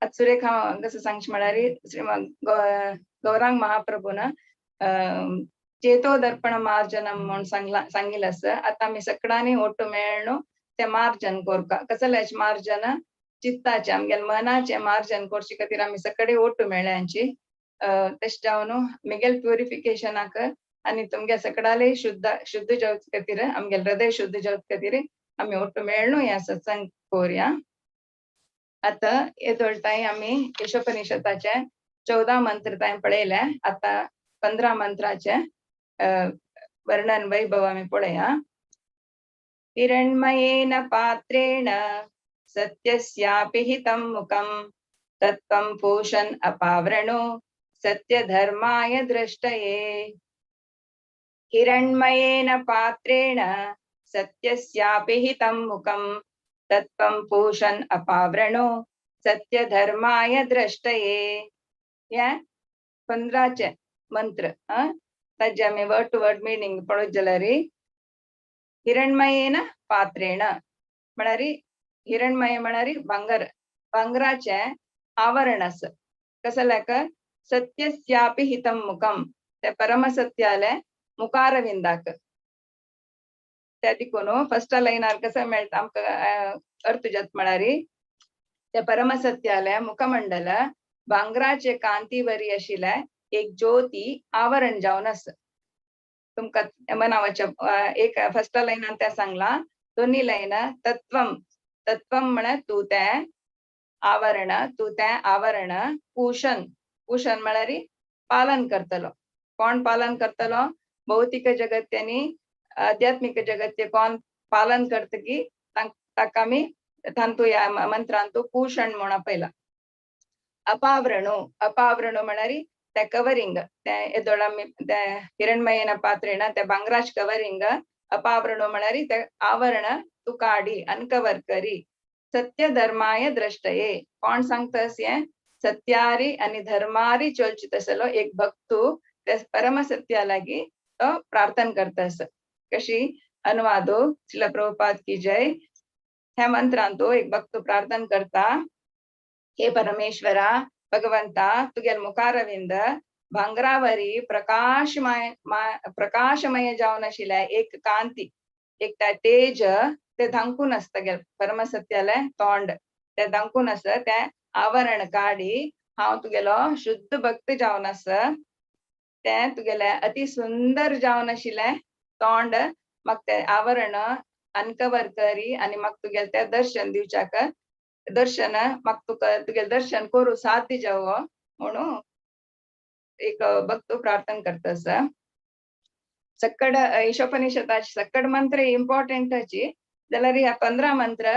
आतां सुरेखा कसं सांगचें म्हळ्यार श्रीमान गौरांग महाप्रभून चेतो दर्पण मार्जनम म्हूण सांगला, सांगिल्लें आसा. आतां आमी सगळ्यांनी ಒಟ್ಟು मेळ्ळो ते मार्जन कोरका. कसलें मार्जन? चित्ताचें, आमगेले मनाचें मार्जन करचे खातीर आमी सगळे ಒಟ್ಟು मेळ्यांची. तशें जावन मिगेल प्युरिफिकेशनाक आनी तुमगे सगळ्याले शुद्ध शुद्ध जावचे खातीर, आमगेले हृदय शुद्ध जावचे खातीर आमी ಒಟ್ಟು मेळ्ळो ह्या सत्संग कोरया. आतां येदोळ आमी ईशोपनिषदाचे 14 मंत्र तांय पळयले. आतां 15 मंत्राचे वर्णन वैभव आमी पळया. हिरण्मयेन पात्रेण सत्यस्यापि हितं मुखं तत्त्वं पूषन् अपावृणु सत्यधर्माय दृष्टये. हिरण्मयेन पात्रेण सत्यस्यापि हितं मुखं तत्त्वं पूषन् अपावृणु सत्यधर्माय दृष्टये. हे 15चे मंत्र. ताजे आमी वर्ड टू वर्ड मिनींग पळयत जाल्यार, हिरण्मयेन पात्रेण म्हळ्यार, हिरण्मय म्हळ्यार भांगर, भांगराचें आवरण आसा. कसल्याक? सत्यस्यापि हितं मुखम, ते परमसत्याले मुखारविंदाक. त्या देखून फर्स्ट लायनार कसं मेळटा आमकां अर्थ जाता म्हळ्यार, त्या परमसत्याले मुखमंडल भांगराचे कांतीवरी आशिल्ले एक ज्योती आवरण जावन आसा. तुमकां मनावाच्या एक फर्स्ट लायनान तें सांगलां. दोन्ही लायन तत्वम, तत्वम म्हळ्यार तूं तें आवरण, तूं तें आवरण पूषण, पूषण म्हळ्यार पालन करतलो. कोण पालन करतलो? भौतिक जगत आनी आध्यात्मिक जगत कोण पालन करतकी ताका आमी तांतू ह्या मंत्रांतू पूषण म्हूण आपयला. अपावृणु, अपावृणु म्हळ्यार ते कवरिंग, ते येदोळ आमी ते हिरण्मयेन पात्रेण ते भांगराच कवरिंग. अपावृणु म्हळ्यार ते आवरण तूं काडी, अनकवर करी. सत्य धर्माय द्रष्टये. कोण सांगता हें? सत्यारी आनी धर्मारी चलची तसलो एक भक्तू ते परमसत्या लागी तो प्रार्थना करता आसा. कशी अनुवादो. श्रील प्रभुपाद की जय. ह्या मंत्रांतो एक भक्त प्रार्थना करता, हे परमेश्वरा भगवंता, तुगेल मुखारविंद भांगरावरी प्रकाशमय प्रकाशमय जावन आशिल्ले एक कांती, एक त्या तेज ते धांकून आसता. गेल परमसत्याले तोंड ते धांकून आसा. ते आवरण काडी. हांव तुगेलो शुद्ध भक्त जावन आसा. ते तुगेले अति सुंदर जावन आशिल्ले तोंड म्हाका ते आवरण अनकवर करी आनी म्हाका तुगेले ते दर्शन दिवच्याक, दर्शन म्हाका तुका तुगेले दर्शन करूं साध्य जावो म्हणून एक भक्त प्रार्थना करता आसा. सक्कड ईशोपनिषदाचे सक्कड मंत्र इम्पॉर्टंट आची जाल्यार ह्या 15 मंत्र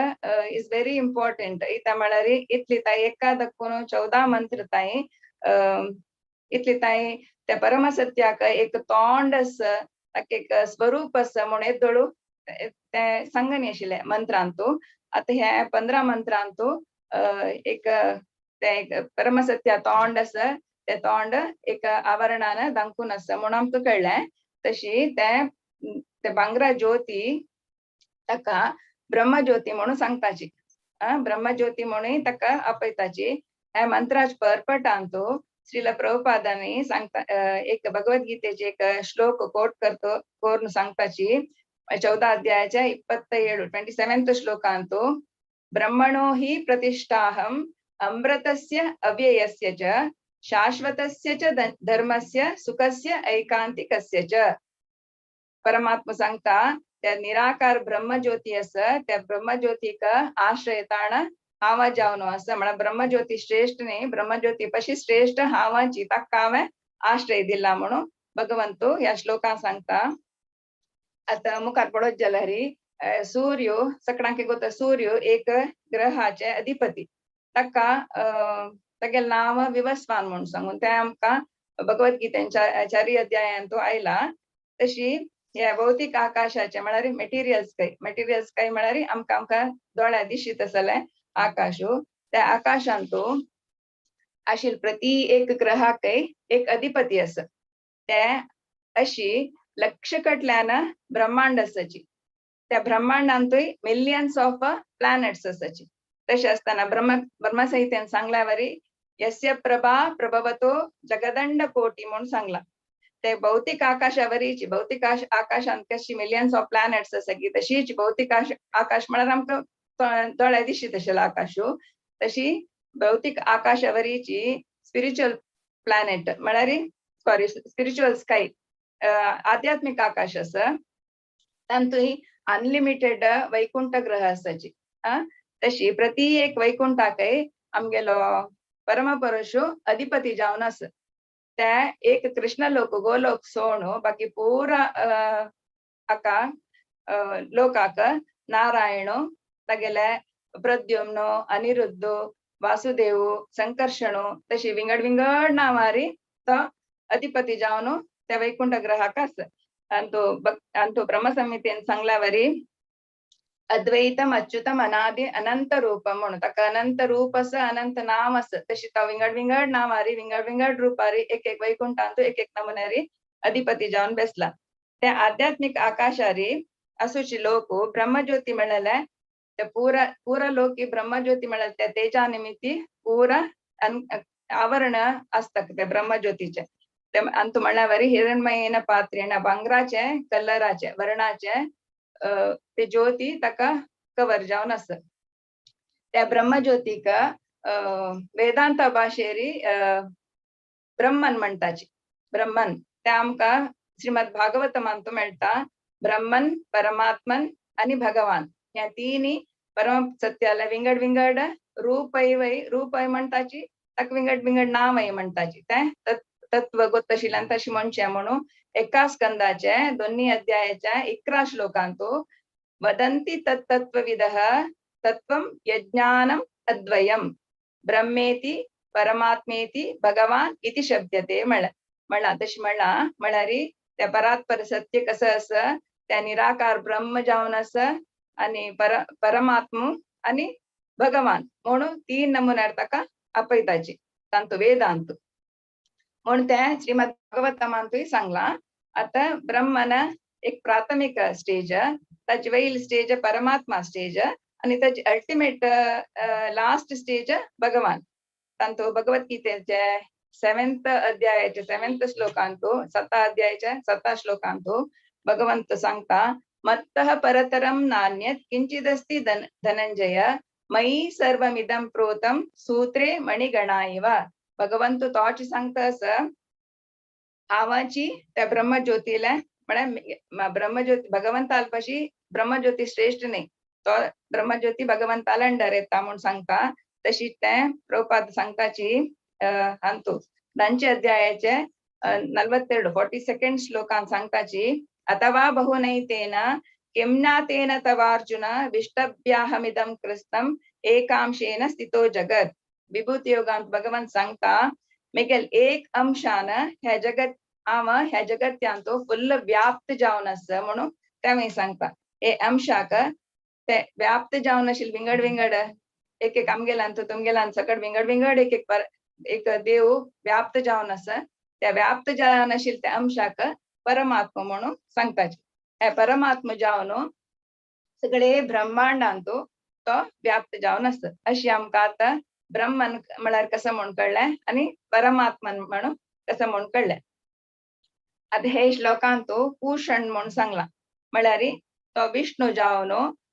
is very important. इता म्हळ्यार इतली ताई एका दक्कून 14 मंत्र ताई इतली ताई त्या परमसत्याक एक तोंड आसा, ताका एक स्वरूप आसा म्हूण येदोळू ते सांगनी आशिल्ले मंत्रांतू. आतां ह्या 15 मंत्रांतू एक ते एक परमसत्या तोंड आसा, ते तोंड एक आवरणान धांकून आसा म्हणून आमकां कळ्ळें. तशी ते ते भांगरा ज्योती ताका ब्रह्मज्योती म्हणून सांगताची, ब्रह्मज्योती म्हणून ताका आपयताची. ह्या मंत्राच परपटांतू श्रील प्रभुपादांनी सांगता, एक भगवद्गीतेचे एक श्लोक कोट करतो करून सांगताची. 14 अध्यायाच्या 27, 27th श्लोकांतू, ब्रह्मणो हि प्रतिष्ठाहम अमृतस्य अव्ययस्य च शाश्वतस्य च धर्मस्य सुखस्य ऐकांतिकस्य च. परमात्मा सांगता, त्या निराकार ब्रह्मज्योती आसा, त्या ब्रह्मज्योतीक आश्रयताण हांव जावन आसा. म्हळ्यार ब्रह्मज्योती श्रेष्ठ न्ही, ब्रह्मज्योती पशी श्रेष्ठ हांवाची, ताका हांवें आश्रय दिला म्हणून भगवंतू ह्या श्लोकान सांगता. आतां मुखार पळोवत जाल्यार सूर्य, सगळ्यांक गोता सूर्य एक ग्रहाचे अधिपती. ताका तागेलें नांव विवस्वान म्हणून सांगून तें आमकां भगवद्गीतेच्या चारी अध्यायांत आयला. तशी ह्या भौतीक आकाशाचे म्हळ्यार मेटिरियल स्काय, मेटिरियल स्काय म्हळ्यार आमकां आमकां दोळ्या दिशीत आसलें आकाशू. त्या आकाशांतू आशिल्ले प्रति एक ग्रहाकय एक अधिपती आसा. ते अशी लक्ष कडल्यान ब्रह्मांड आसाची. त्या ब्रह्मांडांतूय मिलियन्स ऑफ प्लॅनेट्स आसाची. तशें आसतना ब्रह्मसंहितेन सांगल्या वरी यस्य प्रभा प्रभवतो जगदंड कोटी म्हणून सांगला. ते भौतिक आकाशावरीची भौतिक आकाशांत कशी मिलियन्स ऑफ प्लॅनेट्स आसा की तशीच भौतिक आकाश म्हळ्यार आमकां दोळ्या दिशी तशें आकाशू, तशी भौतिक आकाशावरीची स्पिरिच्युअल प्लॅनेट म्हळ्यार सॉरी स्पिरिच्युअल स्काय आध्यात्मिक आकाश आसा, तातूंत अनलिमिटेड वैकुंठ ग्रह आसाची. तशी प्रति एक वैकुंठाकय आमगेलो परमपरशु अधिपती जावन आसा. त्या एक कृष्ण लोक गोलोक सोणू बाकी पुरा हाका लोकाक नारायण तागेले प्रद्युम्न अनिरुद्ध वासुदेव संकर्षण तशी विंगड विंगड नांवारी तो अधिपती जावन त्या वैकुंठ ग्रहाक आसा. अंतु ब्रह्मसंहितेन सांगल्यावरी अद्वैतम अच्युतम अनादि अनंत रूप म्हणून ताका अनंत रूप आसा अनंत नाम आसा. तशी तो विंगड विंगड नांवारी विंगड विंगड रुपारी एक एक वैकुंठांतु एक एक नमुन्यारी अधिपती जावन बेसला. त्या आध्यात्मिक आकाशारी आसूची लोक ब्रह्मज्योती म्हणले ते पूरा पूरा लोकी ब्रह्मज्योती म्हणले त्या तेजा निमित्ती पूरा आवरण आसता ते ब्रह्मज्योतीचे. ते अंतु म्हणल्यावरी हिरण्मयेन पात्रेण भांगराचे कलराचे वर्णाचे ते ज्योती ताका कवर जावन आसा. त्या ब्रह्मज्योतीक वेदांत भाशेरी ब्रह्मन म्हणटाची. ब्रह्मन ते आमकां श्रीमद भागवतमांतु मेळटा. ब्रह्मन परमात्मन आनी भगवान ह्या तिनी परम सत्याला विंगड विंगड रूपय वय रूपय म्हणटाची ताका विंगड विंगड नांवय म्हणटाची. तें तत्व गोत्तशिल्यान तशें म्हणचें म्हणून एका स्कंदाचे दोन्ही अध्यायाच्या 11 श्लोकांतु वदन्ति तत्तत्त्वविदः तत्त्वं यज्ञानम् अद्वयं ब्रह्मेति परमात्मेति भगवान इति शब्दते म्हणलें. म्हणलां तशें म्हणलां म्हळ्यार त्या परात्पर सत्य कसं आसा त्या निराकार ब्रह्म जावन आसा आनी परमात्म आनी भगवान म्हणून तीन नमुन्यार ताका आपयताची तांतू वेदांत म्हूण तें श्रीमद भागवतमांतूय सांगलां. आतां ब्रह्मन एक प्राथमीक स्टेज, ताची वयली स्टेज परमात्मा स्टेज आनी ताची अल्टिमेट लास्ट स्टेज भगवान. तांतू भगवद्गीतेचे 7th अध्यायाचे 7th श्लोकांतू 7 अध्यायाचे 7 श्लोकांतू भगवंत सांगता मत्तः परतरं नान्यत् किंचिदस्ति धनंजय मयि सर्वमिदं प्रोतं सूत्रे मणिगणा इव. भगवंत तोच सांगता आसा हांवाची त्या ब्रह्मज्योतीला म्हळ्यार ब्रह्मज्योती भगवंतालपाशी ब्रह्मज्योती श्रेष्ठ न्ही, तो ब्रह्मज्योती भगवंताला अंडर येता म्हूण सांगता. तशी तें प्रभुपाद सांगताची हांतू 10 अध्यायाचे 42 42 श्लोकान सांगताची अथवा बहुनैतेन किं ज्ञातेन तवार्जुन विष्टभ्याहमिदं कृत्स्नम् एकांशेन स्थितो जगत्. विभूती योगांत भगवंत सांगता मेगेल एक अंशान ह्या जगत हांव ह्या जगत्यांत फुल्ल व्याप्त जावन आसा म्हणून तें सांगता. हे अंशाक ते व्याप्त जावन आशिल्ले विंगड विंगड एक एक आमगेल्यान तुमगेल्यान सकट विंगड विंगड एक एक एक देव व्याप्त जावन आसा. त्या व्याप्त जावन आशिल्ले त्या अंशाक परमात्मा म्हणून सांगताचे. हे परमात्मा जावन सगळे ब्रह्मांडांतू तो व्याप्त जावन आसा. अशी आमकां आतां ब्रह्मन म्हळ्यार कसं म्हूण कळ्ळें आनी परमात्मन म्हणून कसं म्हूण कळ्ळें. आतां हे श्लोकांतू पूषण म्हूण सांगलां म्हळ्यार तो विष्णू जावन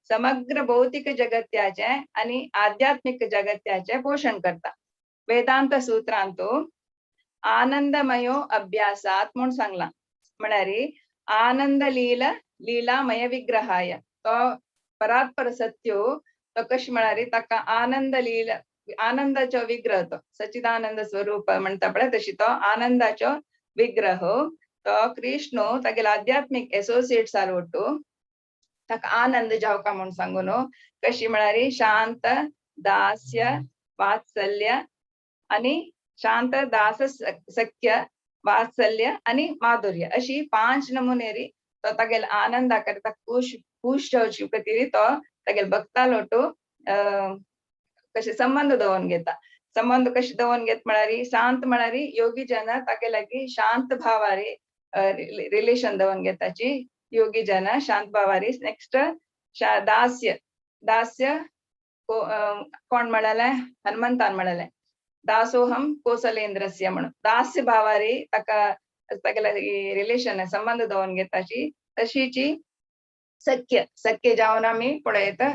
समग्र भौतिक जगत्याचे आनी आध्यात्मिक जगत्याचे पोषण करता. वेदांत सूत्रांतू आनंदमयो अभ्यासात म्हूण सांगलां म्हळ्यार आनंद लीला लीलामय विग्रहाय. तो परात्पर सत्यो तो कशें म्हळ्यार ताका आनंद लीला आनंदाचो विग्रह तो सच्चिदानंद स्वरूप म्हणटा पळय तशी तो आनंदाचो विग्रह तो कृष्ण तागेले आध्यात्मीक एसोसिएट्स ಒಟ್ಟು ताका आनंद जावका म्हूण सांगून कशी म्हळ्यार शांत दास्य वात्सल्य आनी शांत दास सख्य वात्सल्य आनी माधुर्य अशी 5 नमुनेरी तो तागेले आनंदा करता खुश खुश जावची खातीर तो तागेले भक्ता लोटू कशे संबंध दवरून घेता. संबंध कशे दवरून घेत म्हळ्यार शांत म्हळ्यार योगी जन तागे लागीं शांत भावारी रिलेशन दवरून घेताची योगी जन शांत भावारी. नेक्स्ट दास्य दास्य कोण म्हळेलें, हनुमंतान म्हळेलें दासोहम कोसलेंद्रस्य म्हणून. दास्य भावारी ताका तागेले रिलेशन संबंध दवरून घेताची. तशीची सख्य, सख्य जावन आमी पळयता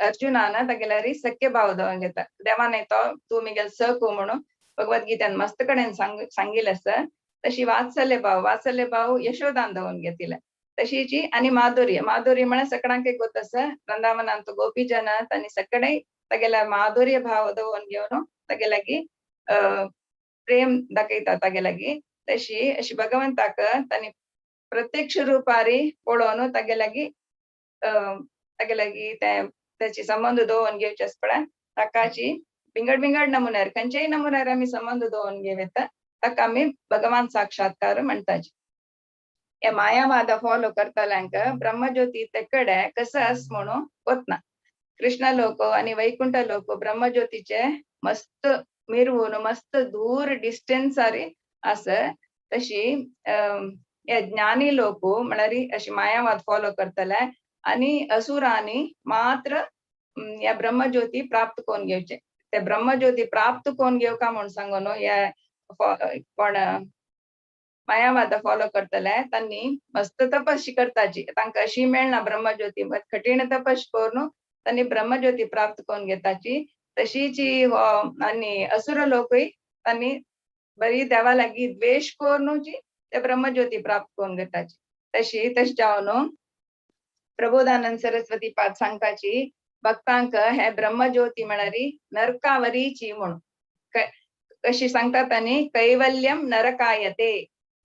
अर्जुनान तागेल्यारी सख्य भाव दवरून घेता. देवान तो तूं मिगेल सखू म्हणून भगवद्गीतेन मस्त कडेन सांगिल्लें आसा. तशी वात्सल्य भाव, वात्सल्य भाव यशोदान दवरून घेतिल्लें. तशीची आनी माधुर्य, माधुर्य म्हळ्यार सगळ्यांक एक गोत आसा, वृंदावनांत गोपीजन आनी सगळे तागेल्या माधुर्य भाव दवरून घेवन तागे लागीं प्रेम दाखयता तागे लागीं. तशी अशी भगवंताक तांणी प्रत्यक्ष रुपारी पळोवन तागे लागीं तागे लागीं ते ताची संबंद दवरून घेवचे आसा पळय, ताकाची विंगड विंगड नमुन्यार खंयच्याय नमुन्यार आमी संबंद दवरून घेवं येता, ताका आमी भगवान साक्षात्कार म्हणटाची. हे मायावाद फॉलो करतल्यांक ब्रह्मज्योती तेकडे कसो आस म्हणून वतना कृष्ण लोक आनी वैकुंठ लोक ब्रह्मज्योतीचे मस्त मिरवून मस्त दूर डिस्टन्सार आसा. तशी हे ज्ञानी लोक म्हळ्यार अशी मायावाद फॉलो करतले आनी असुरांनी मात्र ह्या ब्रह्मज्योती प्राप्त करून घेवचे. ते ब्रह्मज्योती प्राप्त करून घेवका म्हूण सांगून ह्या कोण मायावाद फॉलो करतले तांणी मस्त तपस्या करताची, तांकां अशी मेळना ब्रह्मज्योती, कठीण तपस्या करून तांणी ब्रह्मज्योती प्राप्त करून घेताची. तशीच हो आनी असुर लोकूय तांणी बरी देवा लागीं द्वेश करूनची ते ब्रह्मज्योती प्राप्त करून घेताची. तशी तशें जावन प्रबोधानंद सरस्वती पाद सांगताची भक्तांक हे ब्रह्मज्योती म्हळ्यार नरकावरीची म्हणून. कशी सांगतात तांणी, कैवल्यम नरकायते,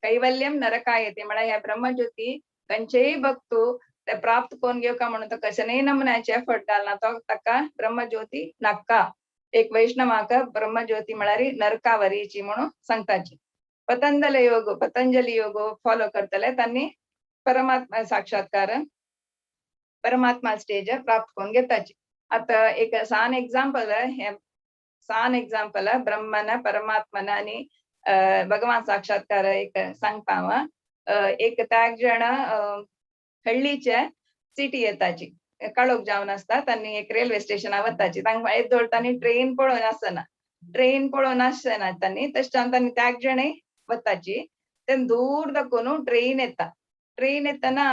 कैवल्यम नरकायते म्हळ्यार ह्या ब्रह्मज्योती खंयचेय भक्तू ते प्राप्त करून घेवका म्हणून तो कशेनय नमुन्याचे एफर्ट घालना, तो ताका ब्रह्मज्योती नाका. एक वैष्णवाक ब्रह्मज्योती म्हळ्यार नरकावरीची म्हणून सांगताची. पतंजली योग, पतंजली योग फॉलो करतले तांणी परमात्मा साक्षात्कार, परमात्मा स्टेज प्राप्त करून घेताची. आतां एक सान एग्जाम्पल, हे सान एग्जाम्पल ब्रह्मन परमात्मन आनी भगवान साक्षात्कार एक सांगता हांव. एक त्याग जण हळ्ळीचे सिटी येताची, काळोख जावन आसता, तांणी एक रेल्वे स्टेशनार वताची. तांकां येदोळ तांणी ट्रेन पळोवन आसना, ट्रेन पळोवन आसना तांणी. तशें जावन तांणी त्याग जणय वताची. तेन्ना दूर दाखोवन ट्रेन येता, ट्रेन येतना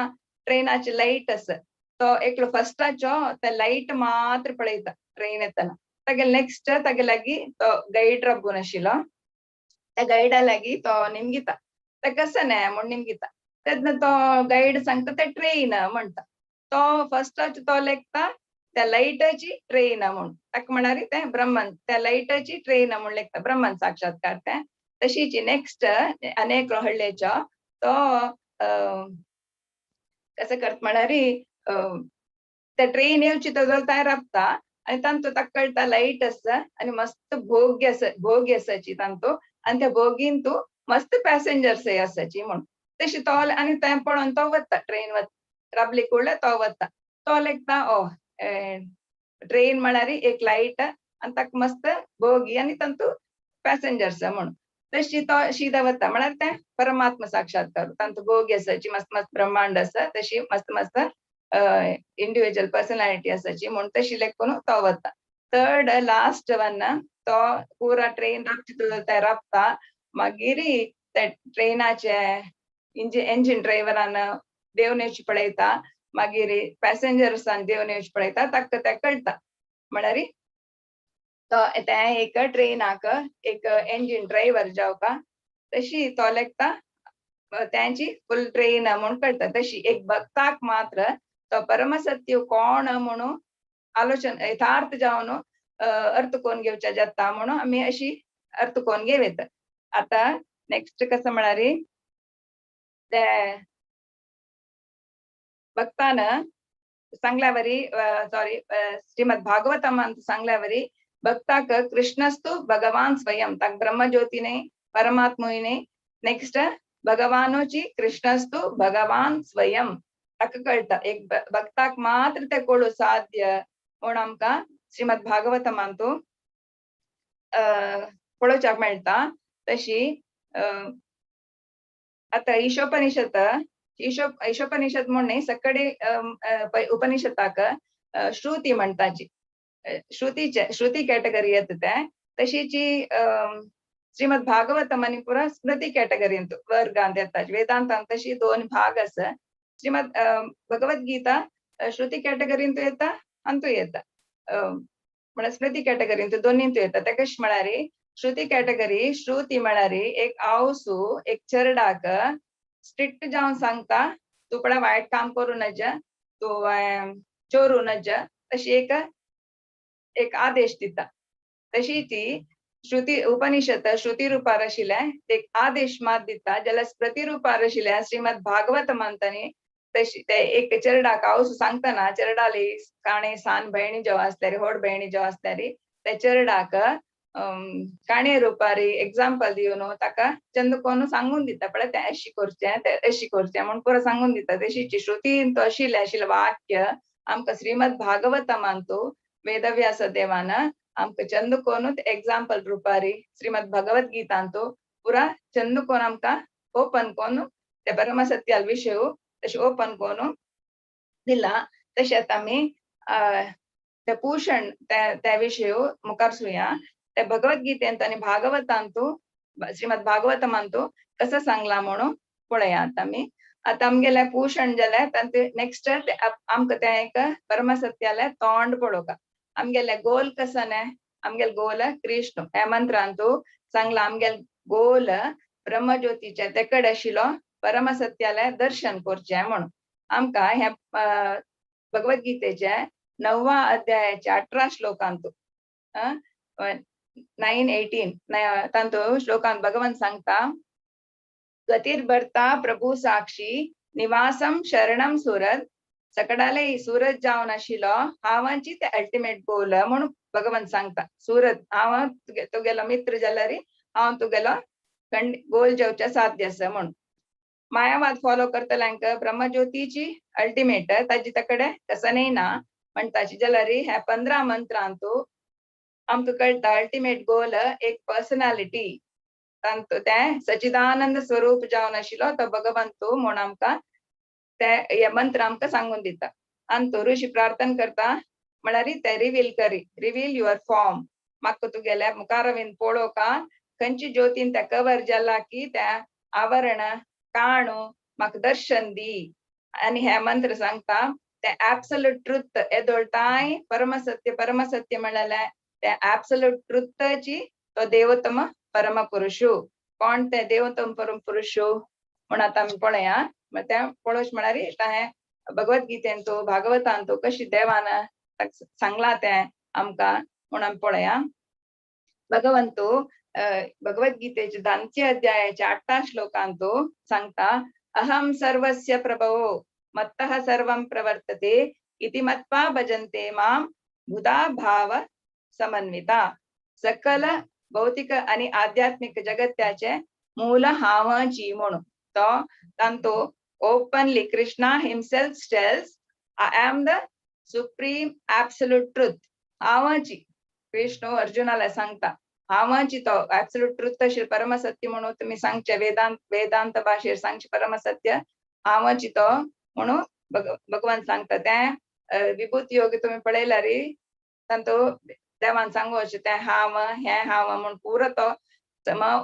ट्रेनाची लायट आसा, तो एकलो फस्टाचो ते लायट मात्र पळयता ट्रेन येतना. तागे नेक्स्ट तागे लागीं तो गायड राबून आशिल्लो, त्या गायडा लागीं तो निमगिता, ते कसं न्हय म्हूण निमगिता. तेन्ना तो गायड सांगता ते ट्रेन म्हणटा. तो फस्टाचो तो लेखता त्या लायटाची ट्रेन म्हूण, ताका म्हळ्यार तें ब्रह्मन, त्या लायटाची ट्रेन म्हूण लेखता, ब्रह्मन साक्षात्कार तें. तशीच नेक्स्ट अनेक हळ्ळेचो तो कसं करता म्हळ्यार त्या ट्रेन येवची तो तयार राबता आनी तांतू ताका कळटा लायट आसा आनी मस्त भोग्य आसा, भोगी आसाची तांतू, आनी त्या भोगीन तूं मस्त पॅसेंजर्स आसाची म्हूण. तशी तो आनी तें पळोवन तो वता, ट्रेन वता राबली कुडले तो वता, तो लेखता ओ ट्रेन म्हळ्यार एक लायट आनी ताका मस्त भोगी आनी तांतू पॅसेंजर्स म्हणून. तशी तो शिदा वता म्हळ्यार तें परमात्मा साक्षात्कार, तांतू भोगी आसाची मस्त मस्त ब्रह्मांड आसा, तशी मस्त मस्त इंडिविज्युअल पर्सनॅलिटी आसाची म्हूण तशी लेखून तो वता. थर्ड लास्ट वन तो पुरा ट्रेन राबता ते राबता, मागीर ते ट्रेनाचे इंजिन ड्रायव्हरान देवन येवची पळयता, मागीर पॅसेंजर्सान देवन येवची पळयता, ताका तें कळटा म्हळ्यार तो तें एक ट्रेनाक एक इंजिन ड्रायव्हर जावपा तशी तो लेखता त्यांची फुल ट्रेन म्हूण कळटा. तशी एक भक्ताक मात्र तो परमसत्य कोण म्हणून आलोचन यथार्थ जावन अर्थ कोण घेवच्या जाता म्हणून आमी अशी अर्थ कोण घेवयता. आतां नेक्स्ट कसं म्हळ्यार ते भक्तान सांगल्यावरी सॉरी श्रीमद भागवतम सांगल्यावरी भक्ताक कृष्णस्तु भगवान स्वयं, ताक ब्रह्मज्योती न्हय परमात्मूय न्हय. नेक्स्ट भगवानोची कृष्णस्तु भगवान स्वयं ताका कळटा. एक भक्ताक मात्र ते कळू साध्य म्हूण आमकां श्रीमद भागवतमांतू पळोवच्याक मेळटा. तशी आतां ईशोपनिषद, ईशोपनिषद म्हूण न्हय सगळे उपनिषदाक श्रुती म्हणटाची. श्रुतीचे श्रुती कॅटेगरी येता तें. तशीची श्रीमद भागवतम आनी पुरा स्मृती कॅटेगरींत वर्गांत येता. वेदांतांत तशी दोन भाग आसा. श्रीमद भगवद्गीता श्रुती कॅटेगरींत येता, अंतू येता, म्हळ्यार स्मृती कॅटेगरींत दोनींतू येता. ते कशें म्हळ्यार श्रुती कॅटेगरी, श्रुती म्हळ्यार एक आवसू एक चेरडाक स्ट्रिक्ट जावन सांगता, तूं पळय वायट काम करूं नज, तूं चोरूं नज, तशी एक एक आदेश दिता. तशी ती श्रुती उपनिषद श्रुती रुपार आशिल्लें एक आदेश मात दिता. जाल्यार स्मृती रुपार आशिल्लें श्रीमद भागवत म्हणतानी तशी ते एक चेरडाक आवसू सांगतना चेरडाली काणे सान भयणी जेव आसल्यार व्हड भयणी जेव आसल्यार त्या चेरडाक काणये रुपारी एग्जाम्पल दिवन ताका चंद कोन्न सांगून दिता, पळय तें अशी करचें तें अशी करचें म्हूण पुरो सांगून दिता. तशीची श्रुतीन तो आशिल्लें आशिल्लें वाक्य आमकां श्रीमद भागवतमांतू वेदव्यास देवान आमकां चंद कोन्न एग्जाम्पल रुपारी श्रीमद भगवद गीतांतू पुरा चंद कोन आमकां ओपन कोन्न ते परमसत्याल विशय तशें ओपन कोन्न दिला. तशेंच आमी ते पोशण त्या विशय मुखार सुया. ते भगवद्गीतेंत आनी भागवतांतू श्रीमद भागवतमांतू कसं सांगला म्हणून पळयात आमी. आतां आमगेलें पोशण जालें तांचे नेक्स्ट आमकां तें एक परमसत्यालें तोंड पळोवका. आमगेलें गोल कसं न्ही, आमगेले गोल कृष्ण ह्या मंत्रांतू सांगला आमगेले गोल ब्रह्मज्योतीचे ते कडेन आशिल्लो परमसत्यालें दर्शन करचें म्हणून. आमकां ह्या भगवद्गीतेचे 9व्या अध्यायाच्या 18 श्लोकांतू 9:18 तांतू श्लोकांत भगवान सांगता, गतीर्भर्ता प्रभु साक्षी निवासम शरणम सुरत सकडाले सूरज जावन आशिल्लो हांवाची ते अल्टिमेट गोल म्हणून भगवान सांगता. सूरज हांव तुगेलो मित्र जाल्यार हांव तुगेलो गोल जेवच्या साध्य आसा म्हणून. मायावाद फॉलो करतल्यांक ब्रह्मज्योतीची अल्टिमेट ताजी तकडे कसनय ना म्हणटाची. जाल्यार ह्या 15 मंत्रांतू आमकां कळटा अल्टिमेट गोल एक पर्सनालिटी तांतू तें सचिदानंद स्वरूप जावन आशिल्लो तो भगवंतू म्हूण आमकां ते हे मंत्र आमकां सांगून दिता. आनी तो ऋषी प्रार्थना करता म्हळ्यार ते reveal curry, reveal your form, म्हाका तुगेल्या मुखारवीन पळोवका खंयची ज्योतीन त्या कवर जाला की त्या आवरण काणू म्हाका दर्शन दी. आनी हे मंत्र सांगता ते ऍब्सोल्यूट ट्रुथ येदोळताय परमसत्य परमसत्य म्हणलें ते ऍब्सोल्यूट ट्रुथाची तो देवोत्तम परमपुरुशू. कोण ते देवोत्तम परमपुरुशू म्हूण आतां आमी पळया. तें पळोवच म्हळ्यार हें भगवद्गीतेंतू भागवतांतू कशी देवान सांगलां तें आमकां म्हूण आमी पळया. भगवंतू भगवद्गीतेच्या 10 अध्यायाच्या 8 श्लोकांतू सांगता, अहं सर्वस्य प्रभवो मत्तः सर्वं प्रवर्तते इति मत्वा भजन्ते मां बुधा भाव समन्विता. सकल भौतिक आणि आध्यात्मिक जगत्याचे मूल हांवाची म्हणून तो तांतो openly Krishna himself tells I am the supreme absolute truth. हांवाची Krishna अर्जुनाला सांगता हांवाची तो ऍब्सोल्यूट ट्रुथ अशी परमसत्य म्हणून तुम्ही सांगचे वेदांत वेदांत भाशेर सांगचे परमसत्य हांवाची तो म्हणून भगवान सांगता. तें विभूत योग तुम्ही पळयला रे तांतो देवान सांगू अशें तें हांव हें हांव म्हूण पुरो तो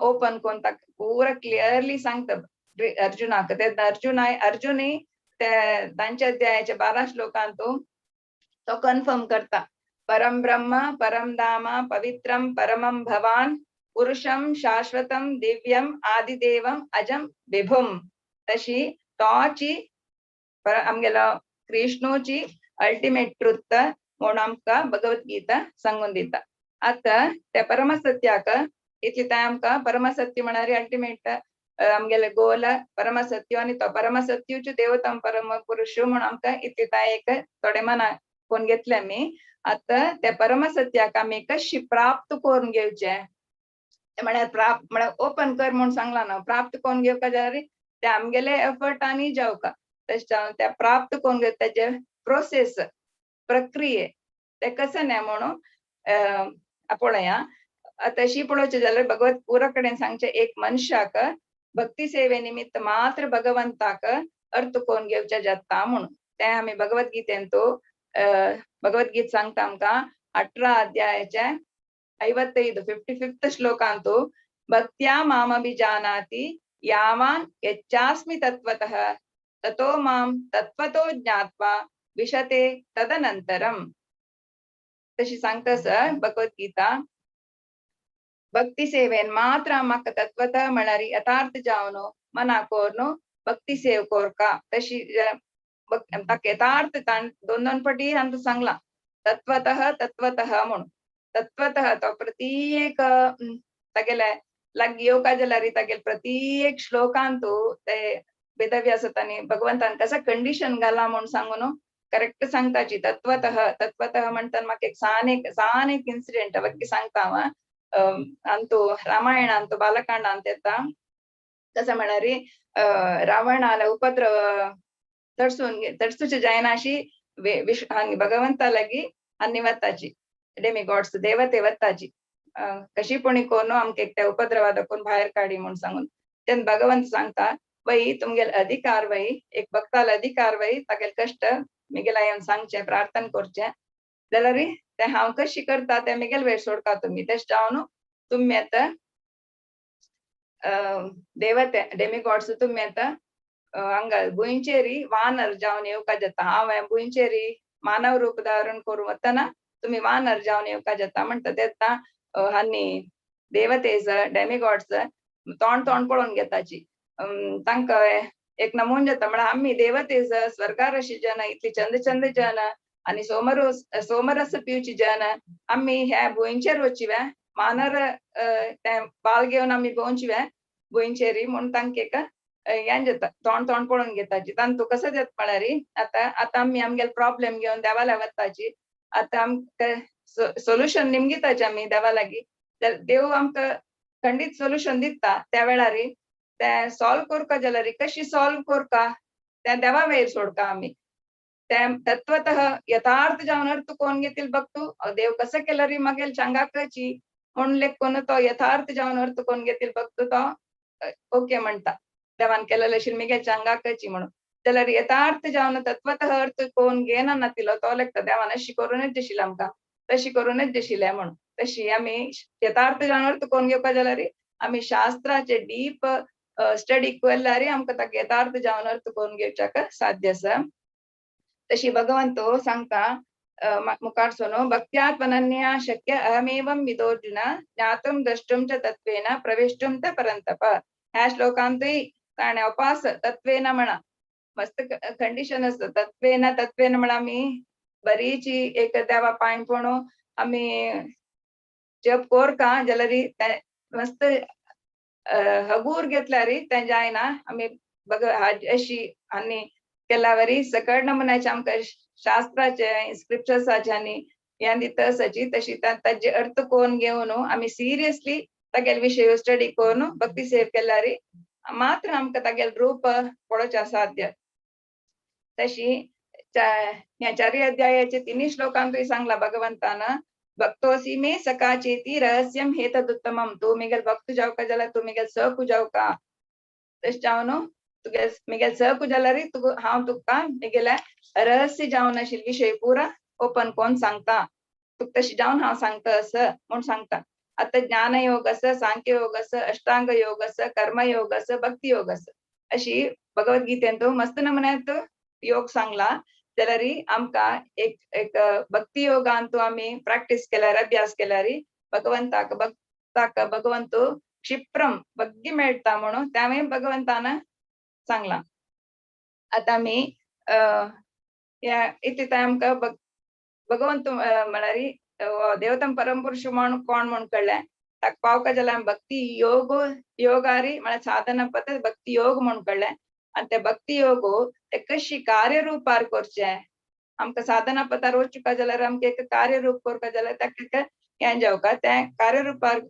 ओपन करून ताका पुरो क्लियरली सांगता अर्जुनाक. ते अर्जुनाय अर्जुनूय ते तांच्या अध्यायाच्या 12 श्लोकांतू तो कन्फर्म करता, परम ब्रह्म परम धाम पवित्रम परमं भवान पुरुषं शाश्वतं दिव्यम आदिदेवम अजम विभुम. तशी तोची आमगेलो कृष्णूची अल्टिमेट ट्रुथ म्हूण आमकां भगवद्गीता सांगून दिता. आतां त्या परमसत्याक इतली तें आमकां परमसत्य म्हळ्यार अल्टिमेट आमगेले गोल परमसत्य आनी तो परमसत्यूच देवतम परम पुरुश म्हूण आमकां इतली तें एक थोडे मना कोण घेतले आमी. आतां त्या परमसत्याक आमी कशी प्राप्त करून घेवचें म्हळ्यार प्राप्त म्हळ्यार ओपन कर म्हूण सांगलां न्हू, प्राप्त करून घेवका जाल्यार ते आमगेले एफर्टांनी जावका. तशें जावन ते प्राप्त करून घेवता तेजे प्रोसेस प्रक्रिये ते कशें न्ही म्हणून पळया. तशी पळोवचें जाल्यार भगवत पुरा कडेन सांगचें एक मनशाक भक्ती सेवे निमित्त मात्र भगवंताक अर्थ करून घेवचें जाता म्हणून तें आमी भगवद्गीतेंतू भगवद्गीत सांगता आमकां, 18 अध्यायाचे 55 55th श्लोकांतु ಭಕ್ತ್ಯಾ ಮಾಮಭಿಜಾನಾತಿ ಯಾವಾನ್ ಯಚ್ಚಾಸ್ಮಿ ತತ್ವತಃ ತತೋ ಮಾಂ ತತ್ವತೋ ಜ್ಞಾತ್ವಾ ವಿಶತೆ ತದನಂತರಂ. तशी सांगता सर भगवद्गीता. भक्ती सेवेन मात्र म्हाका तत्वतः म्हळ्यार यथार्थ जावन मना कोरनु भक्ती सेव कोरका. तशी ताका यथार्थ दोन दोन पटी आमकां सांगला तत्वतः तत्वतः म्हणून. तत्वतः तो प्रत्येक तागेले लागीं येवका जाल्यार तागेले प्रत्येक श्लोकांतु ते वेदव्यास तांणी भगवंतान कसा कंडिशन घाला म्हूण सांगून करेक्ट सांगताची. तत्वतः तत्वतः म्हणटान म्हाका एक सान एक सान एक इन्सिडेंट वक्की सांगता हांव. अंतु रामायण अंतु बालकांड अंत येता. कसं म्हळ्यार रावणाला उपद्रव तडसून तडसूचे जायना अशी भगवंता लागी आनी वताची डेमिगॉड्स देवते वताची कशी कोणी कोण आमकां एक त्या उपद्रवा दाखोवन भायर काडी म्हूण सांगून. तेन्ना भगवंत सांगता वय तुमगेले अधिकार वय एक भक्ताल अधिकार वय तागेले कश्ट मिगेला येवन सांगचें प्रार्थना करचें जाल्यार तें हांव कशी करता तें मिगेल वेळ सोडका तुमी. तेश जावन तुमी आतां देवते डेमिगॉड्स तुमी आतां हांगा भुंयचेरी वानर जावन येवका जाता. हांव भुंयचेरी मानव रूप धारण करून वतना तुमी वानर जावन येवका जाता म्हणटा. तेन्ना आनी देवतेज डेमिगॉड्स तोंड तोंड पळोवन घेताची. तांकां एक नमून जाता म्हळ्यार आमी देवतेज स्वर्गार अशी जन इतली चंद चंद जन आनी सोमरस पिवची जन आमी ह्या भुंयचेर वचची वे मानर तें बाल घेवन आमी भोंवची वे भुंयचेरी म्हूण तांकां एक हें जाता तोंड तोंड पळोवन घेताची. तांतू कसो जाता म्हळ्यार आतां आतां आमी आमगेले प्रॉब्लेम घेवन देवाला वताची. आतां आमकां सोल्युशन निमगिताची आमी देवा लागीं. देव आमकां खंडीत सोल्युशन दिता त्या वेळार तें सॉल्व करपा जाल्यार कशी सॉल्व करपा तें देवा वयर सोडका आमी. तें तत्वतः यथार्थ जावन अर्थ कोण घेतील बघ तू देव कसं केलं रे मागेल चांगाकाची म्हूण लेख कोण तो यथार्थ जावन अर्थ कोण घेतील बघ तू तो ओके म्हणटा देवान केलेलं अशी मिगेल चांगाकाची म्हणून. जाल्यार यथार्थ जावन तत्वतः अर्थ कोण घेना नातिलो तो लेखता देवान अशी करूनच दिशिल्लें आमकां तशी करूनच दिशिल्लें म्हणून. तशी आमी यथार्थ जावन अर्थ कोण घेवपा जाल्यार आमी शास्त्राचे डीप स्टडी केल्यार आमकां ताका यथार्थ जावन अर्थ कोण घेवच्याक साध्य आसा. तशी भगवंत सांगता मुखार सोनो भक्त्यात्मनन्या शक्य अहमेवं विदोर्जुन ज्ञातुं द्रष्टुं च तत्त्वेन प्रवेष्टुं च परन्तप. ह्या श्लोकांतूय ताणें उपास तत्त्वेन म्हणा मस्त कंडिशन आसता. तत्त्वेन तत्त्वेन म्हणा आमी बरीची एक देवा पांय पणू आमी जप कोरका जाल्यार तें मस्त हगूर घेतल्यार तें जायना. आमी बग अशी आनी केल्यावरी सकट नमुन्याचे आमकां शास्त्राचे स्क्रिप्चर्साचे आनी हें दिता आसाची तशी ताजे अर्थ कोण घेवन आमी सिरियसली तागेले विशय स्टडी करून भक्ती सेव केल्यार मात्र आमकां तागेले रूप पळोवचें असाध्य. तशी ह्या चारी अध्यायाचे तिन्ही श्लोकांतूय सांगला भगवंतान भक्तोसी मे सखा चेती रहस्यम हेतदुत्तमम. तूं मिगेल भक्त जावका जाल्यार तूं मिगेल सखू जावका. तशें जावन तुगे मिगेल सखू जाल्यार तुका हांव तुका मिगेले रहस्य जावन आशिल्ले विशय पुरा ओपन कोण सांगता तुका तशें जावन हांव सांगता असं म्हूण सांगता. आतां ज्ञान योग आसा, सांख्य योग आसा, अष्टांग योग आसा, कर्म योग आसा, भक्ती योग आसा. अशी भगवद्गीतेंत मस्त नमुन्यात योग सांगला. जाल्यार आमकां एक एक भक्ती योगांतु आमी प्रॅक्टीस केल्यार अभ्यास केल्यार भगवंताक भक्ताक भगवंत क्षिप्रम बग्गी मेळटा म्हणून त्यावें भगवंतान सांगलां. आतां आमी ह्या इतले आमकां भगवंत म्हळ्यार देवतम परमपुरुष म्हण कोण म्हूण कळ्ळें. ताका पावका जाल्यार भक्ती योग योगारी म्हळ्यार साधना पद्दत भक्ती योग म्हूण कळ्ळें. आनी ते भक्ती योग ते कशी कार्यरुपार करचें आमकां साधना पथार वचूंक जाल्यार आमकां एक कार्यरूप करपा जाल्यार ताका एक हें जावका तें कार्यरुपार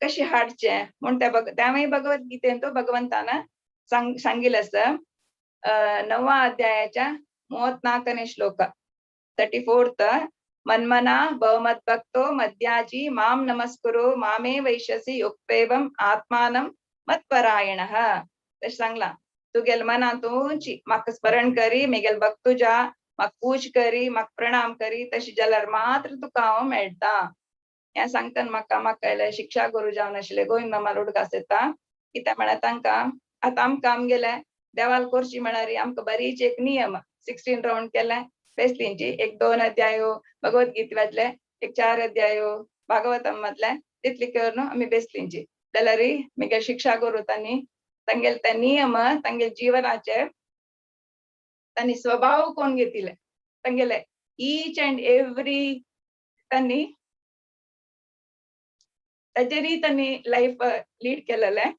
कशें हाडचें म्हूण त्या त्यावें भगवद्गीतेंत भगवंतान सांगिल्लें आसा. 9 अध्यायाच्या 34 श्लोक 34 मन्मना भवमद्भक्तो मद्याजी मां नमस्कुरु मामे वैश्यसि युक्तेवम् आत्मानं मत्परायणः. तशें सांगलां तुगेले मनांत उंची म्हाका स्मरण करी मेगेल भक्तु जा म्हाका पूज करी, म्हाका प्रणाम करी, तशी जाल्यार मात्र तुका हांव मेळटा. हें सांगतना म्हाका म्हाका शिक्षा गुरू जावन आशिल्ले गोविंद मामा उडगास येता. कित्याक म्हळ्यार तांकां आतां आमकां आमगेले देवाल करची म्हळ्यार आमकां बरीच एक नियम 16 रावंड केले बेसलींची, एक 2 अध्यायो भगवद्गीता वाचले, एक 4 अध्यायो भागवतम म्हटलें, तितली करून आमी बेसलींची. जाल्यार म्हगे शिक्षा गुरू तांणी तांगेले ते नियम तांगेले जिवनाचे तांणी स्वभाव कोण घेतिले, तांगेले ईच अँड एवरी तांणी ताजेरय तांणी लायफ लीड केलेलें.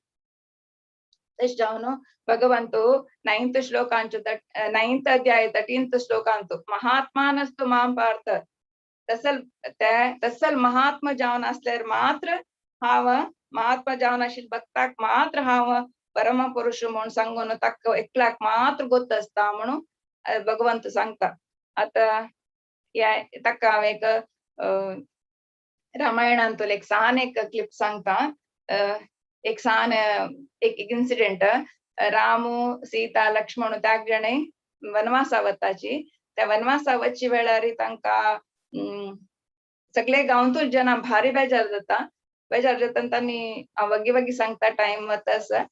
तशें जावन भगवंतो 9th श्लोकांचो 9th अध्याय 13th श्लोकांतु महात्मानस्तु मां पार्थ तसल ते तसल महात्मा जावन आसल्यार मात्र हांव महात्मा जावन आशिल्ले भक्ताक मात्र हांव परमपुरुष म्हूण सांगून ताका एकल्याक मात्र गोत आसता म्हणून भगवंत सांगता. आतां ह्या ताका हांव एक रामायणांतलो एक सान एक क्लिप सांगता. एक सान एक इन्सिडेंट. रामू सीता लक्ष्मण त्याग जाणें वनवासा वताची. त्या वनवासा वचचे वेळार तांकां सगळे गांवांतूच जनां भारी बेजार जाता. बेजार जाता तांणी वगी वगी सांगता टायम वता आसा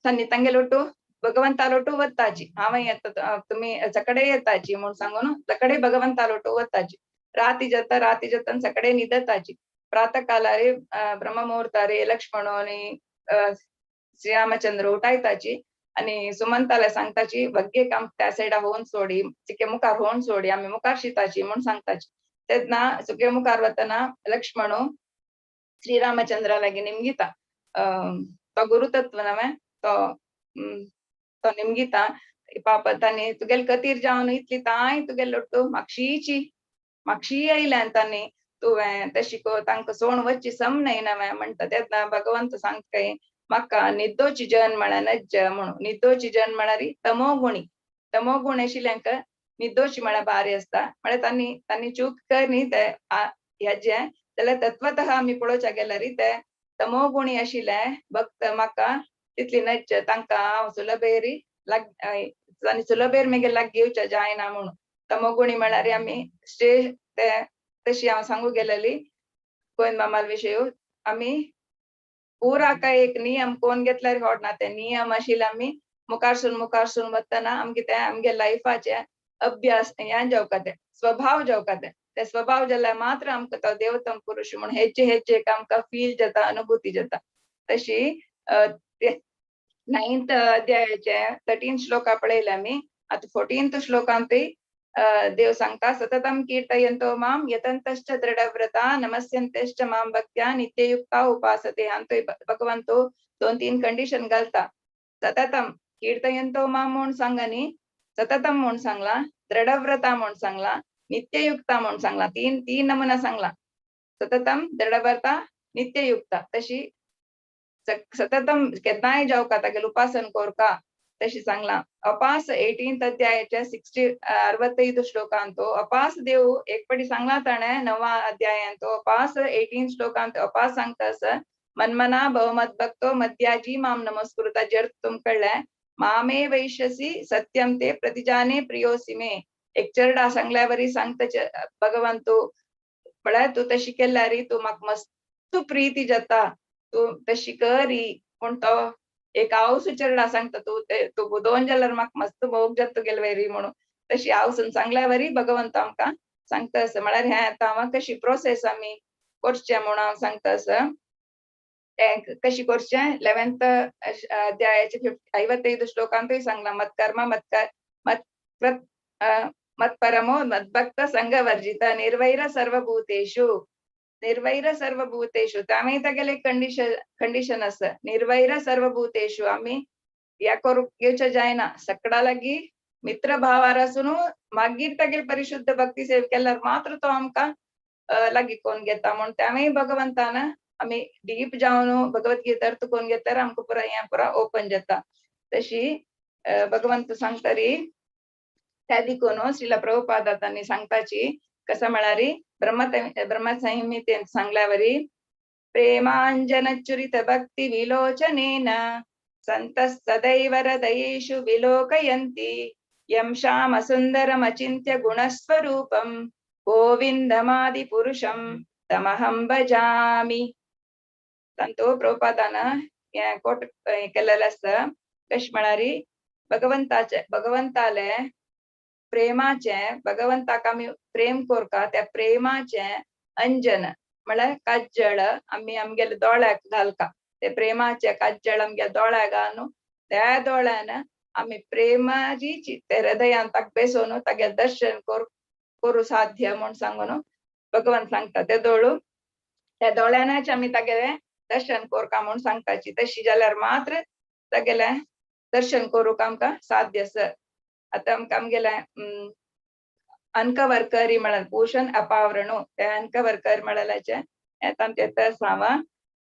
तांणी तांगेलो लोटू भगवंता लोटू वताची, हांव येता तुमी सकाळी येताची म्हूण सांगून सकाळी भगवंता लोटू वताची. राती जाता, राती जाता सकाळी न्हिदताची. प्रातः कालारे ब्रह्ममुहूर्तारे लक्ष्मण आनी श्रीरामचंद्र उठायताची आनी सुमंताला सांगताची वग्गे काम त्या सायडा होवन सोडी, चिके मुखार होवन सोडी, आमी मुखार शिताची म्हूण सांगताची. तेन्ना सुके मुखार वतना लक्ष्मण श्रीरामचंद्रा लागीं निमगिता, तो गुरुतत्व नवें तो तो निमगिता, पापा तांणी तुगेले कतीर जावन इतली तांय तुगेले लोट्टू मागशीची मागशी आयल्यान तांणी तुवें तशी तांकां सोण वच्ची सम न्हय नवें म्हणटा. तेन्ना भगवंत सांगता म्हाका निद्दोची जन म्हळ्यार नज्ज म्हणून. निद्दोची जन म्हळ्यार तमोगुणी, तमोगुण आशिल्ल्यांक निद्दोची म्हळ्यार भारी आसता. म्हळ्यार तांणी तांणी चूक कर न्ही ते हेजें जाल्यार तत्वतः आमी पळोवच्या गेल्यार ते तमोगुणी आशिल्ले भक्त म्हाका तितली नज्ज, तांकां हांव सुलभेरी लाग तांणी सुलभेर मागीर लाग घेवच्या जायना म्हणून. तमोगुणी म्हळ्यार आमी स्टे ते तशी हांव सांगू गेलेली गोविंद मामाल विशय आमी पुरा काय एक नियम कोण घेतल्यार ना ते नियम आशिल्ले आमी मुखारसून मुखारसून वतना आमगे ते आमगे लायफाचे अभ्यास हें जावका ते स्वभाव जावका ते ते स्वभाव जाल्यार मात्र आमकां तो देवतम पुरुष म्हूण हेजे हेजे एक आमकां फील जाता, अनुभूती जाता. तशी 9th अध्यायाचे 13 श्लोका पळयले आमी. आतां 14th श्लोकांतय देव सांगता सततम कीर्तयन्तो मां यतन्तश्च दृढव्रता नमस्यन्तश्च मां भक्त्या नित्ययुक्ता उपासते. हांतूय भगवंतो 2-3 कंडिशन घालता. सततम कीर्तयन्तो मां म्हूण सांगनी, सततम म्हूण सांगला, दृढव्रता म्हूण सांगला, नित्ययुक्ता म्हूण सांगला, तीन नमुना सांगला. सततम दृढव्रता नित्ययुक्ता. तशी सततम केन्नाय जावका तागेलें उपासन कोरका तशी सांगला. अपास 18th अध्यायाच्या 65 श्लोकांतो अपास देव एक पटी सांगला ताणें 9 अध्यायांतो अपास 18 श्लोकांत अपास सांगता आसा मन्मना भवमत भक्तो मध्याजी माम नमस्कृता. जर तुमकडले मामे वैश्यसी सत्यम ते प्रतिजाने प्रियोसी मे. एक चरडा सांगल्यावरी सांगता भगवंतो पळय तूं तशी केल्यार तूं म्हाका मस्त प्रिती जाता, तूं तशी करी. पूण तो एक आवसू चरडा सांगता तूं तूं बुदोवन जाल्यार म्हाका मस्त भोग जाता तुगेले वरी म्हणून. तशी आवसून सांगल्यावरी भगवंत आमकां सांगता आसा. म्हळ्यार हें आतां हांव कशी प्रोसेस आमी करचें म्हणून हांव सांगता आसा. तें कशी करचें 11th अध्यायाचे 55 श्लोकांतूय सांगलां मत्कर्म मत्परमो मद्भक्त संगवर्जित निर्वैर सर्वभूतेषु. निर्वैर सर्वभूतेषु तांवें तागेलें कंडिशन कंडिशन आसा. निर्वैर सर्वभूतेषु आमी ह्या करूंक घेवचें जायना, सगळ्या लागीं मित्र भावार आसून मागीर तागेले परिशुद्ध भक्ती सेव केल्यार मात्र तो आमकां लागीं कोण घेता म्हूण तांवें भगवंतान आमी डीप जावन भगवद्गीता अर्थ कोण घेतल्यार आमकां पुरा हें पुरा ओपन जाता. तशी भगवंत सांगतरी त्या देखून श्रीला प्रभुपाद तांणी सांगताची कसं म्हळ्यार ब्रह्मसंहितेंत सांगल्यावरी प्रेमांजनचुरित भक्ती विलोचनेन संतः सदैव हृदयेषु विलोकयन्ति ಯಂ ಶ್ಯಾಮ ಸುಂದರಂ ಅಚಿಂತ್ಯ ಗುಣಸ್ವರೂಪಂ ಗೋವಿಂದಮಾದಿ ಪುರುಷಂ ತಮಹಂ ಭಜಾಮಿ. तांतू प्रभुपादान हें कोट केलेलें आसता. कशें म्हळ्यार भगवंताचे, भगवंताले प्रेमाचे, भगवंताक आमी प्रेम कोरका, त्या प्रेमाचे अंजन म्हळ्यार काज्जळ आमी आमगेले दोळ्याक घालका. ते प्रेमाचे काज्जळ आमगे दोळ्याक घालून त्या दोळ्यान आमी प्रेमाची ते हृदयान ताका बेसोवन तागे दर्शन करूं साध्य म्हूण सांगून भगवंत सांगता. ते दोळू त्या दोळ्यानच आमी तागेले दर्शन कोरका म्हूण सांगताची. तशी जाल्यार मात्र तागेले दर्शन करूंक आमकां साध्य आसा. आतां आमकां आमगेले अनकवरकरी म्हळ्यार भूषण अपावरणू, ते अनकवरकर म्हळ्याचे हें आमचें सांवा.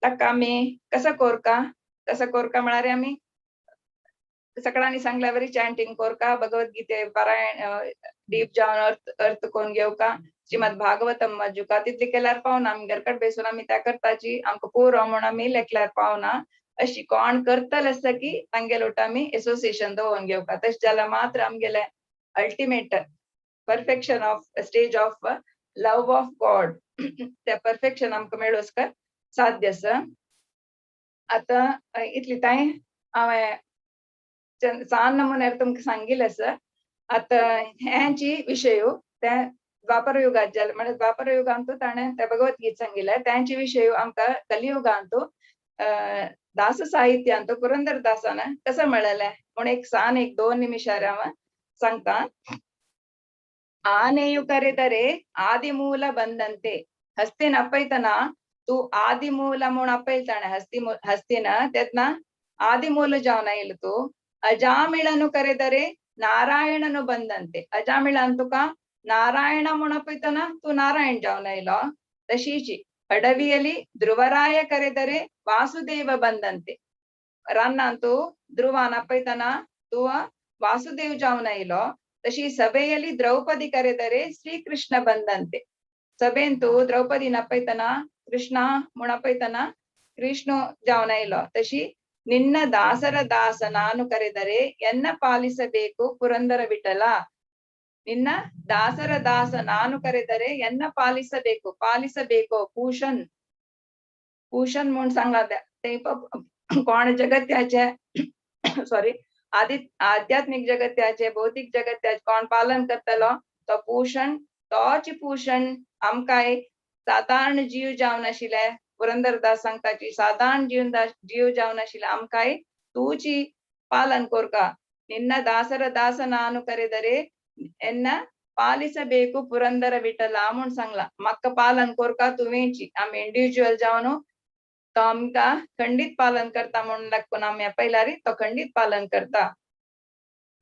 ताका आमी कसो कोरका, कसो कोरका म्हळ्यार आमी सगळ्यांनी सांगल्या वरी चॅन्टिंग कोरका, भगवद्गीते पारायण डीप जावन अर्थ अर्थ कोन्न घेवका, श्रीमद भागवतम वाजुका. तितली केल्यार पावना. आमी घरकट बेसून आमी त्या करताची, आमकां पुरो म्हूण आमी लेखल्यार पावना. अशी कोण करतले आसता की तांगेले वटा आमी एसोसिएशन दवरून घेवका. तशें जाल्यार मात्र आमगेले ultimate perfection of stage of love of God, ते परफेक्शन आमकां मेळोसकर साध्य आसा. आतां इतली तांय हांवें सान नमुन्यार तुमकां सांगिल्लें आसा. आतां हेंची विशय ते द्वापर युगात जाले, म्हळ्यार द्वापर युगांतू ताणें ते भगवद्गीत सांगिल्लें. तेंचे विशय आमकां कलियुगांतू दास साहित्यांतू पुरंदर दासान कसं म्हळेलें म्हूण एक सान एक 2 निमिषार हांव सांगता. ಆನೆಯು ಕರೆದರೆ ಆದಿಮೂಲ ಬಂದಂತೆ. ಹಸ್ತಿನ ಅಪ್ಪೈತನ ತೂ ಆದಿಮೂಲ म्हूण ಅಪ್ಪೈತಾನೆ ಹಸ್ತಿ ಹಸ್ತಿನ तेन्ना ಆದಿಮೂಲ ಜಾವನ ಆಯ್ಲು ತೂ. ಅಜಾಮಿಳನು ಕರೆದರೆ ನಾರಾಯಣನು ಬಂದಂತೆ. ಅಜಾಮಿಳ ಅಂತುಕ ನಾರಾಯಣ म्हूण ಅಪ್ಪೈತನ ತೂ ನಾರಾಯಣ ಜಾವನ ಆಯ್ಲೋ. ತಶೀಚಿ ಅಡವಿಯಲ್ಲಿ ಧ್ರುವರಾಯ ಕರೆದರೆ ವಾಸುದೇವ ಬಂದಂತೆ. ರನ್ನ ಅಂತೂ ಧ್ರುವನ ಅಪ್ಪೈತನ ತೂ ವಾಸುದೇವ್ ಜಾವನ ಆಯ್ಲೋ. ತಶಿ ಸಭೆಯಲ್ಲಿ ದ್ರೌಪದಿ ಕರೆದರೆ ಶ್ರೀಕೃಷ್ಣ ಬಂದಂತೆ. ಸಭೆಂತು ದ್ರೌಪದಿ ನಪ್ಪೈತನ ಕೃಷ್ಣ ಮುಣಪೈತನ ಕೃಷ್ಣ ಜಾವನ ಇಲ್ಲೋ. ತಶಿ ನಿನ್ನ ದಾಸರ ದಾಸ ನಾನು ಕರೆದರೆ ಎನ್ನ ಪಾಲಿಸಬೇಕು ಪುರಂದರ ವಿಠಲ. ನಿನ್ನ ದಾಸರ ದಾಸ ನಾನು ಕರೆದರೆ ಎನ್ನ ಪಾಲಿಸಬೇಕು, ಪಾಲಿಸಬೇಕು ಭೂಷಣ್ ಭೂಷಣ್ म्हूण सांगला. ते कोण जगत्याचे सॉरी आदि आध्यात्मिक जगत्याचे भौतिक जगत्याचे कोण पालन करतलो तो भूषण, तोच भूषण आमकां साधारण जीव जावन आशिल्ले. पुरंदरदास सांगताची साधारण जीव जीव जावन आशिल्ले आमकां तूची ಪಾಲನ್ ಕೋರ್ಕ. ನಿನ್ನ ದಾಸರ ದಾಸ ನಾನು ಕರೆದರೆ ಎನ್ನ ಪಾಲಿಸಬೇಕು ಪುರಂದರ ವಿಠಲ म्हूण सांगला. म्हाका पालन कोरका तुवेंची. आमी इंडिविज्युअल जावन तो आमकां खंडीत पालन करता म्हूण लागून आमी पयल्यारी तो खंडीत पालन करता.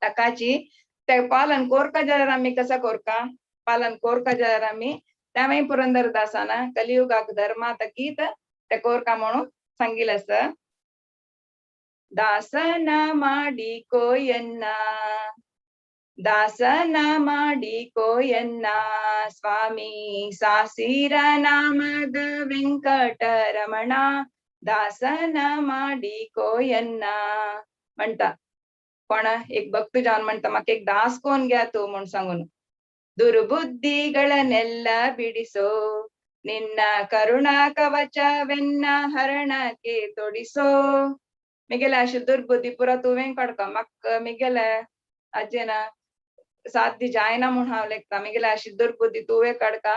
ताकाची ते पालन कोरका जाल्यार आमी कसा कोरका, पालन कोरका जाल्यार आमी त्यावें पुरंदरदासान कलियुगाक धर्मात गीत ते कोरका म्हणून सांगिल्लें आसा. ದಾಸನ ಮಾಡಿಕೋಯನ್ನ, ದಾಸನ ಮಾಡಿಕೋಯನ್ನ ಸ್ವಾಮಿ ಸಾಸಿರ ನಾಮದ ವೆಂಕಟರಮಣ ದಾಸನ ಮಾಡಿಕೋಯನ್ನ म्हणटा. कोण एक भक्त जावन म्हणटा म्हाका एक दास कोण घ्या तूं म्हूण सांगून. ದುರ್ಬುದ್ಧಿಗಳನ್ನೆಲ್ಲ ಬಿಡಿಸೋ ನಿನ್ನ ಕರುಣಾ ಕವಚವೆನ್ನ ಹರಣಕ್ಕೆ ತೊಡಿಸೋ. मिगेले अशें दुर्बुद्धी पुरा तुवें काडका, म्हाका मिगेले आजेन साध्य जायना म्हूण हांव लेखता. मिगेले अशी दुर्बुद्धी तुवें काडका,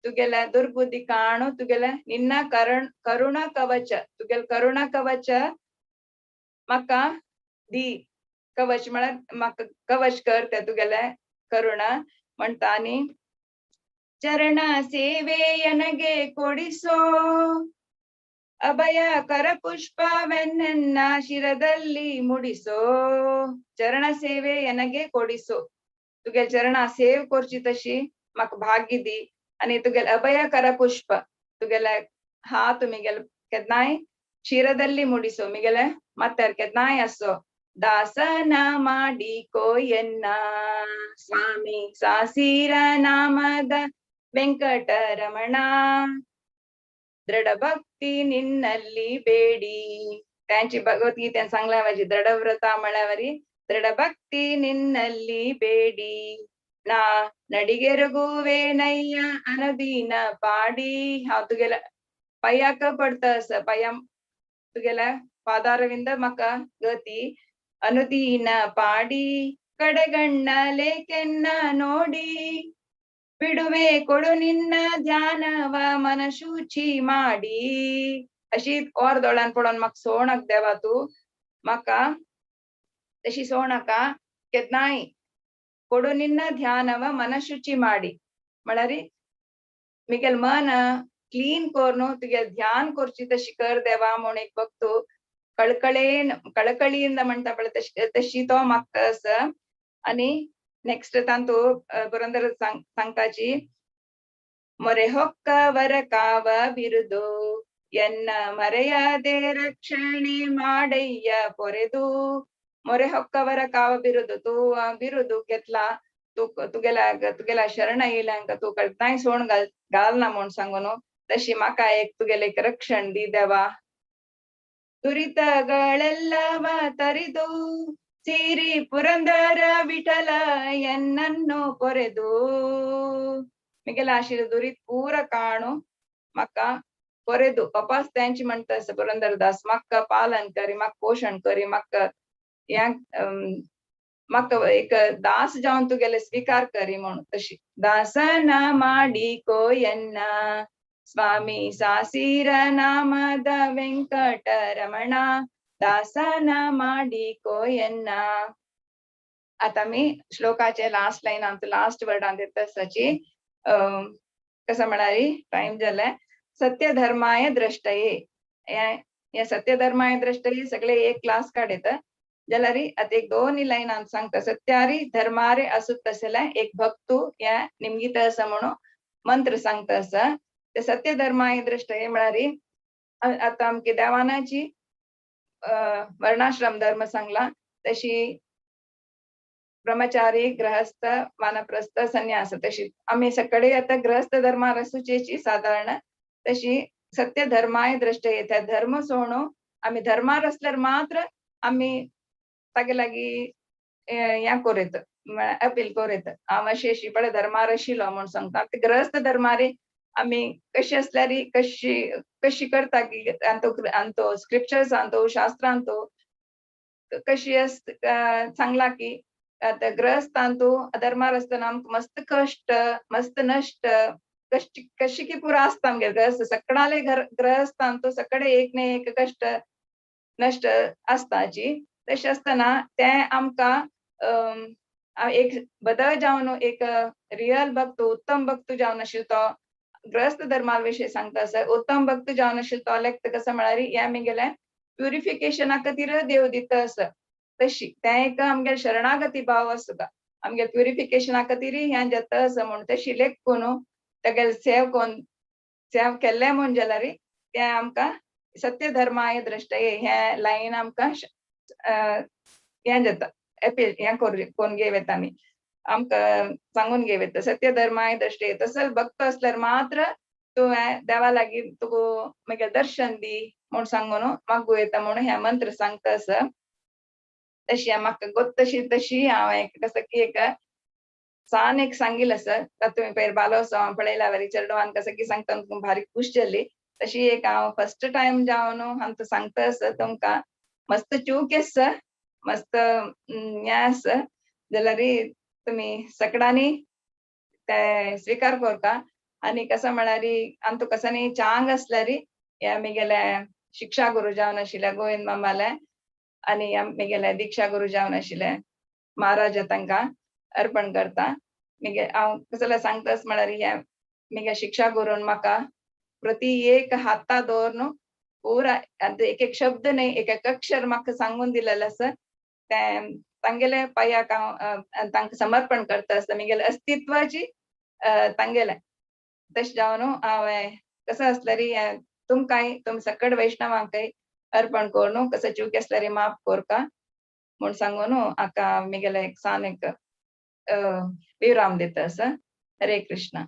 तुगेले दुर्बुद्धी काणू तुगेले निन्न करण करुणा कवच, तुगेले करुणा कवच म्हाका दी. कवच म्हळ्यार म्हाका कवच कर ते तुगेले करुणा म्हणटा. आनी ಚರಣ ಸೇವೆಯನಗೆ ಕೊಡಿಸೋ ಅಭಯ ಕರ ಪುಷ್ಪವೆನ್ನ ಶಿರದಲ್ಲಿ ಮುಡಿಸೋ. ಚರಣ ಸೇವೆ ಎನಗೆ ಕೊಡಿಸೋ, तुगेले चरणा सेव करची तशी म्हाका भाग्य दी. आनी तुगेले अभय ಕರ ಪುಷ್ಪ तुगेले हात मिगेले केन्नाय ಶಿರದಲ್ಲಿ ಮುಡಿಸೋ, ಮಿಗೆಲೆ ಮತ್ತೆ ಕೆದ್ನಾಯ್ ಅಸೋ. ದಾಸನ ಮಾಡಿಕೋಯನ್ನ ಸ್ವಾಮಿ ಸಾಸಿರ ನಾಮದ ವೆಂಕಟರಮಣ ದೃಢ ಭಕ್ತಿ ನಿನ್ನಲ್ಲಿ ಬೇಡಿ. त्यांची भगवद्गीतेन सांगल्या वरी दृढव्रता म्हळ्यार वरी ದೃಢಭಕ್ತಿ ನಿನ್ನಲ್ಲಿ ಬೇಡಿ ನಾ नडिगेरगुवेनय्या अनदीन पाडी. हांव तुगेल्या पांयाक पडता आसा, पांया तुगेल्या पादारविंद म्हाका गती. अनुदीನ ಪಾಡಿ ಕಡೆಗಣ್ಣಲೇಕೆನ್ನ ನೋಡಿ ಬಿಡುವೆ ಕೊಡು ನಿನ್ನ ಧ್ಯಾನವ ಮನಶುಚಿ ಮಾಡಿ. अशी और दोळ्यान पडोन म्हाका सोणाक देवा तूं म्हाका तशी सोणाका केन्नाय ಕೊಡು ನಿನ್ನ ಧ್ಯಾನವ ಮನಶುಚಿ ಮಾಡಿ. म्हळ्यार मिगेल मन क्लीन कोरनु तुगे ध्यान करची तशी कर देवा म्हूण एक भक्तू कळकळेन कळकळीन म्हणटा पळय तशी तशी तो मागता आसा. आनी नेक्स्ट तांतू पुरंदर सांगताची ಮೊರೆ ಹೊಕ್ಕವರ ಕಾವ ಬಿರುದು ಎನ್ನ ಮರೆಯದೆ ರಕ್ಷಣೆ ಮಾಡಯ್ಯ ಪೊರೆದು. ಮೊರೆ ಹೊಕ್ಕವರ ಕಾವ ಬಿರುದು तूं बिरुदू घेतला तूं तुगेल्या तुगेल्या शरण येयल्या तूं केन्नाय सोण घाल घालना म्हूण सांगून तशी म्हाका एक तुगेलें एक रक्षण दी देवा. ದುರಿತಗಳೆಲ್ಲವ ತರಿದು ಸಿರಿ ಪುರಂದರ ವಿಠಲ ಎನ್ನನ್ನು ಪೊರೆದು. मिगेले आशिल्ले दुरीत पूरा काणू म्हाका पೊರೆದು वापस तेंची म्हणटा आसा पुरंदर दास म्हाका पालन करी म्हाका पोशण करी म्हाका ह्या म्हाका एक दास जावन तुगेले स्वीकार करी म्हणून तशी. ದಾಸನ ಮಾಡಿಕೋ ಎನ್ನ ಸ್ವಾಮಿ ಸಾಸಿರ ನಾಮದ ವೆಂಕಟರಮಣ ದಾಸನ ಮಾಡಿಕೋ ಎನ್ನ. आतां आमी श्लोकाचे लास्ट लायन आमचो लास्ट वर्डान येता आसाची कसं म्हळ्यार टायम जालाय. सत्य धर्माय द्रष्टये हे सत्य धर्माय द्रष्टये सगळे एक क्लास काडयता जाल्यार आतां एक दोन लायन आमी सांगता. सत्यारी धर्मारे असुत तसले एक भक्तू ह्या निमगीत आसा म्हणून मंत्र सांगता आसा. ते सत्य धर्माय द्रष्टये म्हळ्यार आतां आमगे देवानाची वर्णाश्रम धर्म सांगला तशी ब्रह्मचारी गृहस्थ वानप्रस्थ संन्यास तशी आमी सगळे आतां गृहस्थ धर्मार आसूचेची सादारण तशी सत्य धर्माय द्रष्टये त्या धर्म सोणू आमी धर्मार आसल्यार मात्र आमी तागे लागीं हें करूं येता अपील करूं येता. हांव अशी अशी पळय धर्मार आशिल्लो म्हूण सांगता. ते गृहस्थ धर्मारी आमी कशी आसल्यार कशी कशी करता की आंतो आंतो स्क्रिप्चर्स आंतो शास्त्रांतो कशी सांगला की आतां गृहस्थांतू अधर्मार आसतना आमकां मस्त कश्ट मस्त नश्ट कश्ट कशी की पुरो आसता आमगेले गृहस्थ सगळ्याले घर गृहस्थांतू सगळे एक न्ही एक कश्ट नश्ट आसताची. तशें आसतना तें आमकां एक बदल जावन एक रियल भक्त उत्तम भक्त जावन आशिल्लो तो गृहस्थ धर्मा विशयी सांगता आसा. उत्तम भक्त जावन आशिल्लो तो लेखता कसो म्हळ्यार हें आमगेलें प्युरिफिकेशना खातीर देव दिता आसा. तशी तें एक आमगेले शरणागती भाव आसता आमगेले प्युरिफिकेशना खातीर हें जाता आसा म्हूण तशी लेखून तागेले सेव कोन सेव केल्लें म्हूण जाल्यार तें आमकां सत्य धर्माय द्रष्टये हें लायन आमकां हें जाता अपील हें करून घेव येता आमी आमकां सांगून घेव येता सत्य धर्माय द्रष्टये. तसोच भक्त आसल्यार मात्र तुवें देवा लागीं तुका मागीर दर्शन दी म्हूण सांगून मागूं येता म्हूण हें मंत्र सांगता आसा. तशी म्हाका गोत तशी तशी हांव एक कसं की एक सान एक सांगिल्लें आसा. तुमी पयर बालोत्सव पळयला वरी चेडवान कसं की सांगता तुमकां भारी खूश जाली. तशी एक हांव फर्स्ट टायम जावन आमकां सांगता आसा तुमकां मस्त चूक आसा मस्त हें आसा जाल्यार तुमी सगळ्यांनी ते स्विकार करता. आनी कसो म्हळ्यार आमकां कसो न्ही चांग आसल्यार हे आमगेले शिक्षा गुरू जावन आशिल्ले गोविंद मामाले आनी आमगेले दीक्षा गुरू जावन आशिल्ले महाराजा तांकां अर्पण करता. मगे हांव कसलें सांगताच म्हळ्यार हे मगे शिक्षा गुरून म्हाका प्रति एक हाता दवरून पुरा एक एक शब्द न्ही एक एक अक्षर म्हाका सांगून दिलेलें आसा. तें तांगेले पांयाक हांव तांकां समर्पण करता आसता म्हगेलें अस्तित्वाची तांगेलें. तशें जावन हांवें कसो आसल्यार हें तुमकांय तुमी सकट वैष्णवांकय अर्पण करून कसो चूक आसल्यार माफ करका म्हूण सांगून हाका म्हगेलें एक सान एक विराम दिता आसा. हरे कृष्णा.